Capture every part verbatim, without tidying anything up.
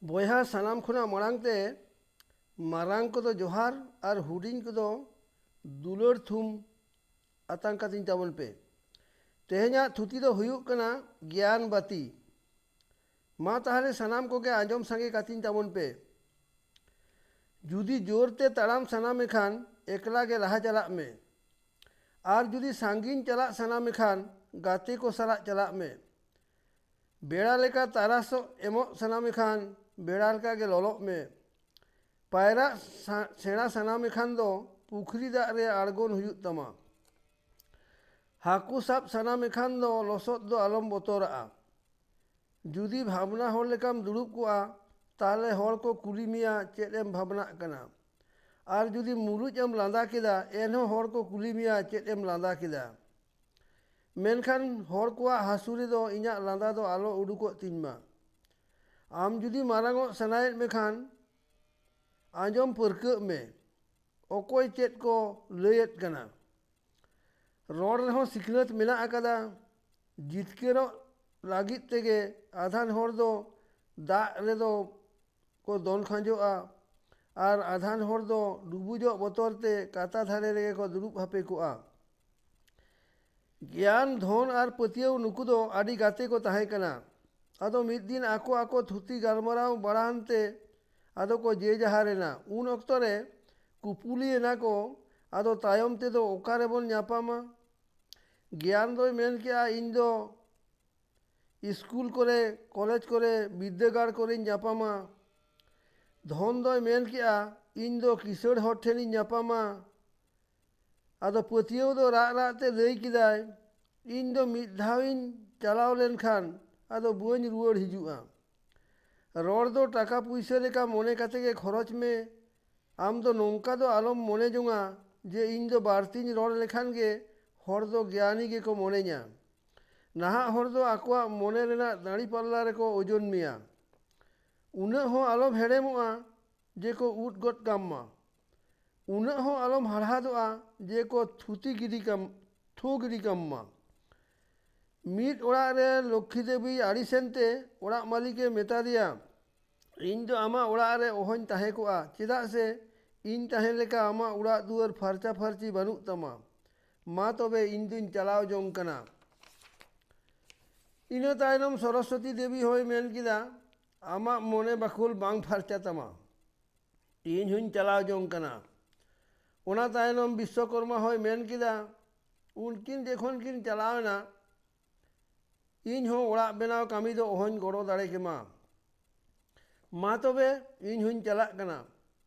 ᱵᱚᱭᱦᱟ, ᱥᱟᱱᱟᱢ ᱠᱷᱚᱱᱟᱜ ᱢᱟᱲᱟᱝ ᱛᱮ ᱢᱟᱨᱟᱝ ᱠᱚᱫᱚ ᱡᱚᱦᱟᱨ ᱟᱨ ᱦᱩᱰᱤᱧ ᱠᱚᱫᱚ ᱫᱩᱞᱟᱹᱲ ᱛᱷᱩᱢ ᱟᱛᱟᱝ ᱠᱟᱹᱛᱤᱧ ᱛᱟᱵᱚᱱ ᱯᱮ᱾ ᱛᱮᱦᱮᱧᱟᱜ ᱛᱷᱩᱛᱤ ᱫᱚ ᱦᱩᱭᱩᱜ ᱠᱟᱱᱟ ᱜᱮᱭᱟᱱ ᱵᱟᱹᱛᱤ᱾ ᱢᱟ ᱛᱟᱦᱞᱮ ᱥᱟᱱᱟᱢ ᱠᱚᱜᱮ ᱟᱸᱡᱚᱢ ᱥᱟᱸᱜᱮ ᱠᱟᱹᱛᱤᱧ ᱛᱟᱵᱚᱱ ᱯᱮ᱾ ᱡᱩᱫᱤ ᱡᱳᱨ ᱛᱮ ᱛᱟᱲᱟᱢ ᱥᱟᱱᱟ ᱢᱮ ᱠᱷᱟᱱ, ᱮᱠᱞᱟ ᱜᱮ ᱞᱟᱦᱟ ᱪᱟᱞᱟᱜ ᱢᱮ᱾ ᱟᱨ ᱡᱩᱫᱤ ᱥᱟᱺᱜᱤᱧ ᱪᱟᱞᱟᱜ ᱥᱟᱱᱟ ᱢᱮ ᱠᱷᱟᱱ, ᱜᱟᱛᱮ ᱠᱚ ᱥᱟᱞᱟᱜ ᱪᱟᱞᱟᱜ ᱢᱮ᱾ ᱵᱮᱲᱟ ᱞᱮᱠᱟ ᱛᱟᱨᱟᱥᱚᱜ ᱮᱢᱚᱜ ᱥᱟᱱᱟ ᱢᱮ ᱠᱷᱟᱱ, ᱵᱮᱲᱟ ᱞᱮᱠᱟ ᱜᱮ ᱞᱚᱞᱚᱜ ᱢᱮ᱾ ᱯᱟᱭᱨᱟᱜ ᱥᱟ-, ᱥᱮᱬᱟ ᱥᱟᱱᱟ ᱢᱮ ᱠᱷᱟᱱ ᱫᱚ ᱯᱩᱠᱷᱨᱤ ᱫᱟᱜ ᱨᱮ ᱟᱬᱜᱚᱱ ᱦᱩᱭᱩᱜ ᱛᱟᱢᱟ᱾ ᱦᱟᱹᱠᱩ ᱥᱟᱵ ᱥᱟᱱᱟ ᱢᱮ ᱠᱷᱟᱱ ᱫᱚ ᱞᱚᱥᱚᱫ ᱫᱚ ᱟᱞᱚᱢ ᱵᱚᱛᱚᱨᱟᱜᱼᱟ᱾ ᱡᱩᱫᱤ ᱵᱷᱟᱵᱽᱱᱟ ᱦᱚᱲ ᱞᱮᱠᱟᱢ ᱫᱩᱲᱩᱵ ᱠᱚᱜᱼᱟ, ᱛᱟᱦᱞᱮ ᱦᱚᱲ ᱠᱚ ᱠᱩᱞᱤ ᱢᱮᱭᱟ, "ᱪᱮᱫ ᱮᱢ ᱵᱷᱟᱵᱽᱱᱟᱜ ᱠᱟᱱᱟ?" ᱟᱨ ᱡᱩᱫᱤ ᱢᱩᱞᱩᱡ ᱮᱢ ᱞᱟᱸᱫᱟ ᱠᱮᱫᱟ, ᱮᱱᱦᱚᱸ ᱦᱚᱲ ᱠᱚ ᱠᱩᱞᱤ ᱢᱮᱭᱟ, "ᱪᱮᱫ ᱮᱢ ᱞᱟᱸᱫᱟ ᱠᱮᱫᱟ?" ᱢᱮᱱᱠᱷᱟᱱ ᱦᱚᱲ ᱠᱚᱣᱟᱜ ᱦᱟᱹᱥᱩ ᱨᱮᱫᱚ ᱤᱧᱟᱹᱜ ᱞᱟᱸᱫᱟ ᱫᱚ ᱟᱞᱚ ᱩᱰᱩᱠᱚᱜ ᱛᱤᱧ ᱢᱟ᱾ ᱟᱢ ᱡᱩᱫᱤ ᱢᱟᱨᱟᱝᱚᱜ ᱥᱟᱱᱟᱭᱮᱫ ᱢᱮᱠᱷᱟᱱ, ᱟᱸᱡᱚᱢ ᱯᱟᱹᱨᱠᱟᱹᱜ ᱢᱮ, ᱚᱠᱚᱭ ᱪᱮᱫ ᱠᱚ ᱞᱟᱹᱭᱮᱫ ᱠᱟᱱᱟ᱾ ᱨᱚᱲ ᱨᱮᱦᱚᱸ ᱥᱤᱠᱷᱱᱟᱹᱛ ᱢᱮᱱᱟᱜ ᱟᱠᱟᱫᱟ᱾ ᱡᱤᱛᱠᱟᱹᱨᱚᱜ ᱞᱟᱹᱜᱤᱫ ᱛᱮᱜᱮ ᱟᱫᱷᱟᱱ ᱦᱚᱲ ᱫᱚ ᱫᱟᱜ ᱨᱮᱫᱚ ᱠᱚ ᱫᱚᱱ ᱠᱷᱟᱸᱡᱚᱜᱼᱟ ᱟᱨ ᱟᱫᱷᱟᱱ ᱦᱚᱲ ᱫᱚ ᱰᱩᱵᱩᱡᱚᱜ ᱵᱚᱛᱚᱨ ᱛᱮ ᱠᱟᱛᱟ ᱫᱷᱟᱨᱮ ᱨᱮᱜᱮ ᱠᱚ ᱫᱩᱲᱩᱵ ᱦᱟᱯᱮ ᱠᱚᱜᱼᱟ᱾ ᱜᱮᱭᱟᱱ, ᱫᱷᱚᱱ ᱟᱨ ᱯᱟᱹᱛᱭᱟᱹᱣ, ᱱᱩᱠᱩ ᱫᱚ ᱟᱹᱰᱤ ᱜᱟᱛᱮ ᱠᱚ ᱛᱟᱦᱮᱸ ᱠᱟᱱᱟ᱾ ᱟᱫᱚ ᱢᱤᱫ ᱫᱤᱱ ᱟᱠᱚ ᱟᱠᱚ ᱛᱷᱩᱛᱤ ᱜᱟᱞᱢᱟᱨᱟᱣ ᱵᱟᱲᱟᱱ ᱛᱮ ᱟᱫᱚ ᱠᱚ ᱡᱮ ᱡᱟᱦᱟᱨ ᱮᱱᱟ᱾ ᱩᱱ ᱚᱠᱛᱚ ᱨᱮ ᱠᱩᱯᱩᱞᱤ ᱮᱱᱟ ᱠᱚ, "ᱟᱫᱚ ᱛᱟᱭᱚᱢ ᱛᱮᱫᱚ ᱚᱠᱟ ᱨᱮᱵᱚᱱ ᱧᱟᱯᱟᱢᱟ?" ᱜᱮᱭᱟᱱ ᱫᱚᱭ ᱢᱮᱱ ᱠᱮᱜᱼᱟ, "ᱤᱧ ᱫᱚ ᱤᱥᱠᱩᱞ ᱠᱚᱨᱮ, ᱠᱚᱞᱮᱡᱽ ᱠᱚᱨᱮ, ᱵᱤᱨᱫᱟᱹᱜᱟᱲ ᱠᱚᱨᱮᱧ ᱧᱟᱯᱟᱢᱟ᱾" ᱫᱷᱚᱱ ᱫᱚᱭ ᱢᱮᱱ ᱠᱮᱜᱼᱟ, "ᱤᱧ ᱫᱚ ᱠᱤᱥᱟᱹᱬ ᱦᱚᱲ ᱴᱷᱮᱱᱤᱧ ᱧᱟᱯᱟᱢᱟ᱾" ᱟᱫᱚ ᱯᱟᱹᱛᱭᱟᱹᱣ ᱫᱚ ᱨᱟᱜ ᱨᱟᱜ ᱛᱮ ᱞᱟᱹᱭ ᱠᱮᱫᱟᱭ, "ᱤᱧ ᱫᱚ ᱢᱤᱫ ᱫᱷᱟᱣ ᱤᱧ ᱪᱟᱞᱟᱣ ᱞᱮᱱᱠᱷᱟᱱ ᱟᱫᱚ ᱵᱟᱹᱧ ᱨᱩᱣᱟᱹᱲ ᱦᱤᱡᱩᱜᱼᱟ᱾" ᱨᱚᱲ ᱫᱚ ᱴᱟᱠᱟ ᱯᱩᱭᱥᱟᱹ ᱞᱮᱠᱟ ᱢᱚᱱᱮ ᱠᱟᱛᱮ ᱜᱮ ᱠᱷᱚᱨᱚᱪ ᱢᱮ᱾ ᱟᱢ ᱫᱚ ᱱᱚᱝᱠᱟ ᱫᱚ ᱟᱞᱚᱢ ᱢᱚᱱᱮ ᱡᱚᱝᱟ ᱡᱮ ᱤᱧ ᱫᱚ ᱵᱟᱹᱲᱛᱤᱧ ᱨᱚᱲ ᱞᱮᱠᱷᱟᱱ ᱜᱮ ᱦᱚᱲ ᱫᱚ ᱜᱮᱭᱟᱱᱤ ᱜᱮᱠᱚ ᱢᱚᱱᱮᱧᱟ᱾ ᱱᱟᱦᱟᱜ ᱦᱚᱲ ᱫᱚ ᱟᱠᱚᱣᱟᱜ ᱢᱚᱱᱮ ᱨᱮᱱᱟᱜ ᱫᱟᱲᱤ ᱯᱟᱞᱞᱟ ᱨᱮᱠᱚ ᱳᱡᱚᱱ ᱢᱮᱭᱟ᱾ ᱩᱱᱟᱹᱜ ᱦᱚᱸ ᱟᱞᱚᱢ ᱦᱮᱲᱮᱢᱚᱜᱼᱟ ᱡᱮ ᱠᱚ ᱩᱫ ᱜᱚᱫ ᱠᱟᱢ ᱢᱟ᱾ ᱩᱱᱟᱹᱜ ᱦᱚᱸ ᱟᱞᱚᱢ ᱦᱟᱲᱦᱟᱫᱚᱜᱼᱟ ᱡᱮ ᱠᱚ ᱛᱷᱩᱛᱤ ᱜᱤᱰᱤ ᱠᱟᱢ, ᱛᱷᱩ ᱜᱤᱰᱤ ᱠᱟᱢ ᱢᱟ᱾ ᱢᱤᱫ ᱚᱲᱟᱜ ᱨᱮ ᱞᱚᱠᱠᱷᱤ ᱫᱮᱵᱤ ᱟᱹᱲᱤᱥᱮᱱ ᱛᱮ ᱚᱲᱟᱜ ᱢᱟᱹᱞᱤᱠᱮ ᱢᱮᱛᱟ ᱫᱮᱭᱟ, ᱤᱧ ᱫᱚ ᱟᱢᱟᱜ ᱚᱲᱟᱜ ᱨᱮ ᱚᱦᱚᱧ ᱛᱟᱦᱮᱸ ᱠᱚᱜᱼᱟ, ᱪᱮᱫᱟᱜ ᱥᱮ ᱤᱧ ᱛᱟᱦᱮᱸ ᱞᱮᱠᱟ ᱟᱢᱟᱜ ᱚᱲᱟᱜ ᱫᱩᱣᱟᱹᱨ ᱯᱷᱟᱨᱪᱟ ᱯᱷᱟᱹᱨᱪᱤ ᱵᱟᱹᱱᱩᱜ ᱛᱟᱢᱟ᱾ ᱢᱟ ᱛᱚᱵᱮ, ᱤᱧ ᱫᱩᱧ ᱪᱟᱞᱟᱣ ᱡᱚᱝ ᱠᱟᱱᱟ᱾ ᱤᱱᱟᱹ ᱛᱟᱭᱱᱚᱢ ᱥᱚᱨᱚᱥᱚᱛᱤ ᱫᱮᱵᱤ ᱦᱚᱸᱭ ᱢᱮᱱ ᱠᱮᱫᱟ, ᱟᱢᱟᱜ ᱢᱚᱱᱮ ᱵᱟᱠᱷᱩᱞ ᱵᱟᱝ ᱯᱷᱟᱨᱪᱟ ᱛᱟᱢᱟ, ᱤᱧ ᱦᱚᱸᱧ ᱪᱟᱞᱟᱣ ᱡᱚᱝ ᱠᱟᱱᱟ᱾ ᱚᱱᱟ ᱛᱟᱭᱱᱚᱢ ᱵᱤᱥᱥᱚᱠᱚᱨᱢᱟ ᱦᱚᱸᱭ ᱢᱮᱱ ᱠᱮᱫᱟ, ᱩᱱᱠᱤᱱ ᱡᱚᱠᱷᱚᱱ ᱠᱤᱱ ᱪᱟᱞᱟᱣ ᱮᱱᱟ, ᱤᱧ ᱦᱚᱸ ᱚᱲᱟᱜ ᱵᱮᱱᱟᱣ ᱠᱟᱹᱢᱤ ᱫᱚ ᱚᱦᱚᱧ ᱜᱚᱲᱚ ᱫᱟᱲᱮ ᱠᱮᱢᱟ᱾ ᱢᱟ ᱛᱚᱵᱮ, ᱤᱧ ᱦᱚᱸᱧ ᱪᱟᱞᱟᱜ ᱠᱟᱱᱟ᱾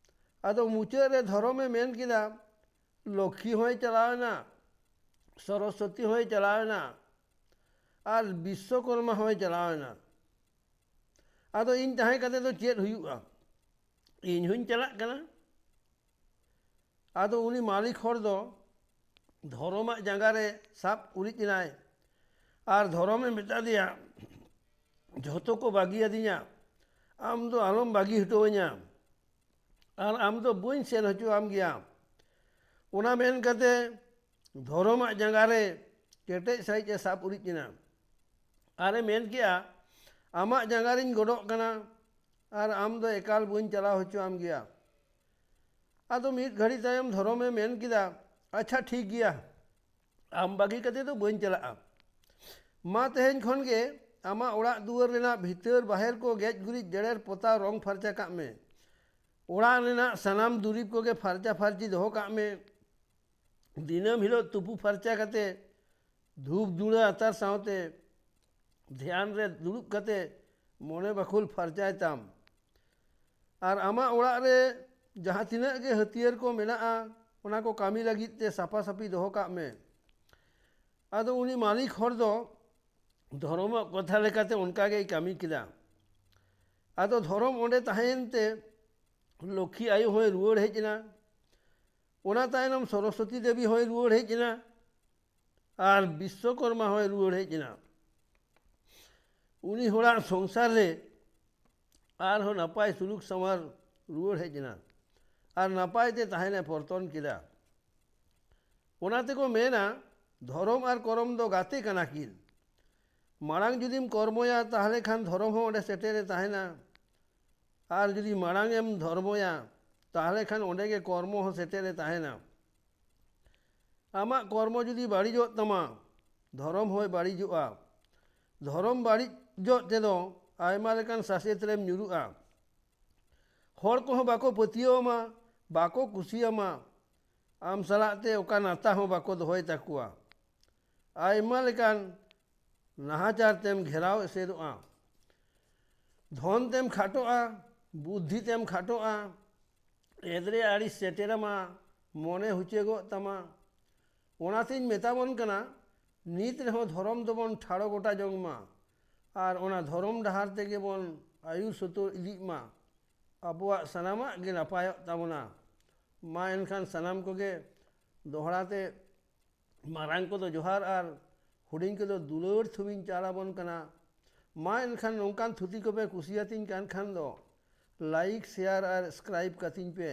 ᱟᱫᱚ ᱢᱩᱪᱟᱹᱫ ᱨᱮ ᱫᱷᱚᱨᱚᱢᱮ ᱢᱮᱱ ᱠᱮᱫᱟ, ᱞᱚᱠᱠᱷᱤ ᱦᱚᱸᱭ ᱪᱟᱞᱟᱣ ᱮᱱᱟ, ᱥᱚᱨᱚᱥᱚᱛᱤ ᱦᱚᱸᱭ ᱪᱟᱞᱟᱣ ᱮᱱᱟ, ᱟᱨ ᱵᱤᱥᱥᱚᱠᱚᱨᱢᱟ ᱦᱚᱸᱭ ᱪᱟᱞᱟᱣ ᱮᱱᱟ᱾ ᱟᱫᱚ ᱤᱧ ᱛᱟᱦᱮᱸ ᱠᱟᱛᱮ ᱫᱚ ᱪᱮᱫ ᱦᱩᱭᱩᱜᱼᱟ? ᱤᱧ ᱦᱚᱸᱧ ᱪᱟᱞᱟᱜ ᱠᱟᱱᱟ᱾ ᱟᱫᱚ ᱩᱱᱤ ᱢᱟᱹᱞᱤᱠ ᱦᱚᱲ ᱫᱚ ᱫᱷᱚᱨᱚᱢᱟᱜ ᱡᱟᱸᱜᱟ ᱨᱮ ᱥᱟᱵ ᱩᱨᱤᱡ ᱮᱱᱟᱭ ᱟᱨ ᱫᱷᱚᱨᱚᱢᱮ ᱢᱮᱛᱟ ᱫᱮᱭᱟ, ᱡᱷᱚᱛᱚ ᱠᱚ ᱵᱟᱹᱜᱤᱭᱟᱫᱤᱧᱟ, ᱟᱢ ᱫᱚ ᱟᱞᱚᱢ ᱵᱟᱹᱜᱤ ᱦᱚᱴᱚᱣᱟᱹᱧᱟ, ᱟᱨ ᱟᱢ ᱫᱚ ᱵᱟᱹᱧ ᱥᱮᱱ ᱦᱚᱪᱚᱣᱟᱢ ᱜᱮᱭᱟ᱾ ᱚᱱᱟ ᱢᱮᱱ ᱠᱟᱛᱮ ᱫᱷᱚᱨᱚᱢᱟᱜ ᱡᱟᱸᱜᱟ ᱨᱮ ᱠᱮᱴᱮᱡ ᱥᱟᱺᱦᱤᱡ ᱮ ᱥᱟᱵ ᱩᱨᱤᱡ ᱮᱱᱟ ᱟᱨᱮ ᱢᱮᱱ ᱠᱮᱜᱼᱟ, ᱟᱢᱟᱜ ᱡᱟᱸᱜᱟ ᱨᱤᱧ ᱜᱚᱰᱚᱜ ᱠᱟᱱᱟ ᱟᱨ ᱟᱢ ᱫᱚ ᱮᱠᱟᱞ ᱵᱟᱹᱧ ᱪᱟᱞᱟᱣ ᱦᱚᱪᱚᱣᱟᱢ ᱜᱮᱭᱟ᱾ ᱟᱫᱚ ᱢᱤᱫ ᱜᱷᱟᱹᱲᱤ ᱛᱟᱭᱚᱢ ᱫᱷᱚᱨᱚᱢᱮ ᱢᱮᱱ ᱠᱮᱫᱟ, ᱟᱪᱪᱷᱟ, ᱴᱷᱤᱠ ᱜᱮᱭᱟ, ᱟᱢ ᱵᱟᱹᱜᱤ ᱠᱟᱛᱮ ᱫᱚ ᱵᱟᱹᱧ ᱪᱟᱞᱟᱜᱼᱟ᱾ ᱢᱟ ᱛᱮᱦᱮᱧ ᱠᱷᱚᱱ ᱜᱮ ᱟᱢᱟᱜ ᱚᱲᱟᱜ ᱫᱩᱣᱟᱹᱨ ᱨᱮᱱᱟᱜ ᱵᱷᱤᱛᱟᱹᱨ ᱵᱟᱦᱮᱨ ᱠᱚ ᱜᱮᱡ ᱜᱩᱨᱤᱡ, ᱡᱮᱲᱮᱨ ᱯᱚᱛᱟᱣ, ᱨᱚᱝ ᱯᱷᱟᱨᱪᱟ ᱠᱟᱜ ᱢᱮ᱾ ᱚᱲᱟᱜ ᱨᱮᱱᱟᱜ ᱥᱟᱱᱟᱢ ᱫᱩᱨᱤᱵᱽ ᱠᱚᱜᱮ ᱯᱷᱟᱨᱪᱟ ᱯᱷᱟᱨᱪᱤ ᱫᱚᱦᱚ ᱠᱟᱜ ᱢᱮ᱾ ᱫᱤᱱᱟᱹᱢ ᱦᱤᱞᱳᱜ ᱛᱩᱯᱩ ᱯᱷᱟᱨᱪᱟ ᱠᱟᱛᱮ ᱫᱷᱩᱯ ᱫᱷᱩᱲᱟᱹ ᱟᱛᱟᱨ ᱥᱟᱶᱛᱮ ᱫᱷᱮᱭᱟᱱ ᱨᱮ ᱫᱩᱲᱩᱵ ᱠᱟᱛᱮ ᱢᱚᱱᱮ ᱵᱟᱠᱷᱳᱞ ᱯᱷᱟᱨᱪᱟᱭ ᱛᱟᱢ᱾ ᱟᱨ ᱟᱢᱟᱜ ᱚᱲᱟᱜ ᱨᱮ ᱡᱟᱦᱟᱸ ᱛᱤᱱᱟᱹᱜ ᱜᱮ ᱦᱟᱹᱛᱭᱟᱹᱨ ᱠᱚ ᱢᱮᱱᱟᱜᱼᱟ, ᱚᱱᱟ ᱠᱚ ᱠᱟᱹᱢᱤ ᱞᱟᱹᱜᱤᱫ ᱛᱮ ᱥᱟᱯᱷᱟ ᱥᱟᱹᱯᱷᱤ ᱫᱚᱦᱚ ᱠᱟᱜ ᱢᱮ᱾ ᱟᱫᱚ ᱩᱱᱤ ᱢᱟᱹᱞᱤᱠ ᱦᱚᱲ ᱫᱚ ᱫᱷᱚᱨᱚᱢᱟᱜ ᱠᱟᱛᱷᱟ ᱞᱮᱠᱟᱛᱮ ᱚᱱᱠᱟ ᱜᱮᱭ ᱠᱟᱹᱢᱤ ᱠᱮᱫᱟ᱾ ᱟᱫᱚ ᱫᱷᱚᱨᱚᱢ ᱚᱸᱰᱮ ᱛᱟᱦᱮᱸᱭᱮᱱ ᱛᱮ ᱞᱚᱠᱠᱷᱤ ᱟᱭᱳ ᱦᱚᱸᱭ ᱨᱩᱣᱟᱹᱲ ᱦᱮᱡ ᱮᱱᱟ᱾ ᱚᱱᱟ ᱛᱟᱭᱱᱚᱢ ᱥᱚᱨᱚᱥᱚᱛᱤ ᱫᱮᱵᱤ ᱦᱚᱸᱭ ᱨᱩᱣᱟᱹᱲ ᱦᱮᱡ ᱮᱱᱟ ᱟᱨ ᱵᱤᱥᱥᱚᱠᱚᱨᱢᱟ ᱦᱚᱸᱭ ᱨᱩᱣᱟᱹᱲ ᱦᱮᱡ ᱮᱱᱟ᱾ ᱩᱱᱤ ᱦᱚᱲᱟᱜ ᱥᱚᱝᱥᱟᱨ ᱨᱮ ᱟᱨᱦᱚᱸ ᱱᱟᱯᱟᱭ ᱥᱩᱞᱩᱠ ᱥᱟᱶᱟᱨ ᱨᱩᱣᱟᱹᱲ ᱦᱮᱡ ᱮᱱᱟ ᱟᱨ ᱱᱟᱯᱟᱭ ᱛᱮ ᱛᱟᱦᱮᱱᱮ ᱯᱚᱨᱛᱚᱱ ᱠᱮᱫᱟ᱾ ᱚᱱᱟ ᱛᱮᱠᱚ ᱢᱮᱱᱟ, ᱫᱷᱚᱨᱚᱢ ᱟᱨ ᱠᱚᱨᱚᱢ ᱫᱚ ᱜᱟᱛᱮ ᱠᱟᱱᱟ ᱠᱤᱱ᱾ ᱢᱟᱲᱟᱝ ᱡᱩᱫᱤᱢ ᱠᱚᱨᱢᱚᱭᱟ, ᱛᱟᱦᱞᱮ ᱠᱷᱟᱱ ᱫᱷᱚᱨᱚᱢ ᱦᱚᱸ ᱚᱸᱰᱮ ᱥᱮᱴᱮᱨᱮ ᱛᱟᱦᱮᱱᱟ᱾ ᱟᱨ ᱡᱩᱫᱤ ᱢᱟᱲᱟᱝ ᱮᱢ ᱫᱷᱚᱨᱢᱚᱭᱟ, ᱛᱟᱦᱚᱞᱮ ᱠᱷᱟᱱ ᱚᱸᱰᱮ ᱜᱮ ᱠᱚᱨᱢᱚ ᱦᱚᱸ ᱥᱮᱴᱮᱨᱮ ᱛᱟᱦᱮᱱᱟ᱾ ᱟᱢᱟᱜ ᱠᱚᱨᱢᱚ ᱡᱩᱫᱤ ᱵᱟᱹᱲᱤᱡᱚᱜ ᱛᱟᱢᱟ, ᱫᱷᱚᱨᱚᱢ ᱦᱚᱸᱭ ᱵᱟᱹᱲᱤᱡᱚᱜᱼᱟ᱾ ᱫᱷᱚᱨᱚᱢ ᱵᱟᱹᱲᱤᱡᱚᱜ ᱛᱮᱫᱚ ᱟᱭᱢᱟ ᱞᱮᱠᱟᱱ ᱥᱟᱥᱮᱛ ᱨᱮᱢ ᱧᱩᱨᱩᱜᱼᱟ᱾ ᱦᱚᱲ ᱠᱚᱦᱚᱸ ᱵᱟᱠᱚ ᱯᱟᱹᱛᱭᱟᱹᱣ ᱟᱢᱟ, ᱵᱟᱠᱚ ᱠᱩᱥᱤᱭᱟᱢᱟ᱾ ᱟᱢ ᱥᱟᱞᱟᱜ ᱛᱮ ᱚᱠᱟ ᱱᱟᱛᱟ ᱦᱚᱸ ᱵᱟᱠᱚ ᱫᱚᱦᱚᱭ ᱛᱟᱠᱚᱣᱟ᱾ ᱟᱭᱢᱟ ᱞᱮᱠᱟᱱ ᱱᱟᱦᱟᱪᱟᱨ ᱛᱮᱢ ᱜᱷᱮᱨᱟᱣ ᱮᱥᱮᱫᱚᱜᱼᱟ᱾ ᱫᱷᱚᱱ ᱛᱮᱢ ᱠᱷᱟᱴᱚᱜᱼᱟ, ᱵᱩᱫᱽᱫᱷᱤ ᱛᱮᱢ ᱠᱷᱟᱴᱚᱜᱼᱟ, ᱮᱫᱽᱨᱮ ᱟᱹᱲᱤᱥ ᱥᱮᱴᱮᱨᱟᱢᱟ, ᱢᱚᱱᱮ ᱦᱩᱪᱟᱹᱜᱚᱜ ᱛᱟᱢᱟ᱾ ᱚᱱᱟᱛᱤᱧ ᱢᱮᱛᱟᱵᱚᱱ ᱠᱟᱱᱟ, ᱱᱤᱛ ᱨᱮᱦᱚᱸ ᱫᱷᱚᱨᱚᱢ ᱫᱚᱵᱚᱱ ᱴᱷᱟᱲᱚ ᱜᱚᱴᱟ ᱡᱚᱝ ᱢᱟ, ᱟᱨ ᱚᱱᱟ ᱫᱷᱚᱨᱚᱢ ᱰᱟᱦᱟᱨ ᱛᱮᱜᱮ ᱵᱚᱱ ᱟᱹᱭᱩᱨ ᱥᱚᱛᱚᱨ ᱤᱫᱤᱜ ᱢᱟ᱾ ᱟᱵᱚᱣᱟᱜ ᱥᱟᱱᱟᱢᱟᱜ ᱜᱮ ᱱᱟᱯᱟᱭᱚᱜ ᱛᱟᱵᱚᱱᱟ᱾ ᱢᱟ ᱮᱱᱠᱷᱟᱱ ᱥᱟᱱᱟᱢ ᱠᱚᱜᱮ ᱫᱚᱦᱲᱟ ᱛᱮ ᱢᱟᱨᱟᱝ ᱠᱚᱫᱚ ᱡᱚᱦᱟᱨ ᱟᱨ ᱦᱩᱰᱤᱧ ᱠᱚᱫᱚ ᱫᱩᱞᱟᱹᱲ ᱛᱷᱩᱢᱤᱧ ᱪᱟᱞ ᱟᱵᱚᱱ ᱠᱟᱱᱟ᱾ ᱢᱟ ᱮᱱᱠᱷᱟᱱ ᱱᱚᱝᱠᱟᱱ ᱛᱷᱩᱛᱤ ᱠᱚᱯᱮ ᱠᱩᱥᱤᱭᱟᱛᱤᱧ ᱠᱟᱱ ᱠᱷᱟᱱ ᱫᱚ like, share ᱟᱨ subscribe ᱠᱟᱹᱛᱤᱧ ᱯᱮ᱾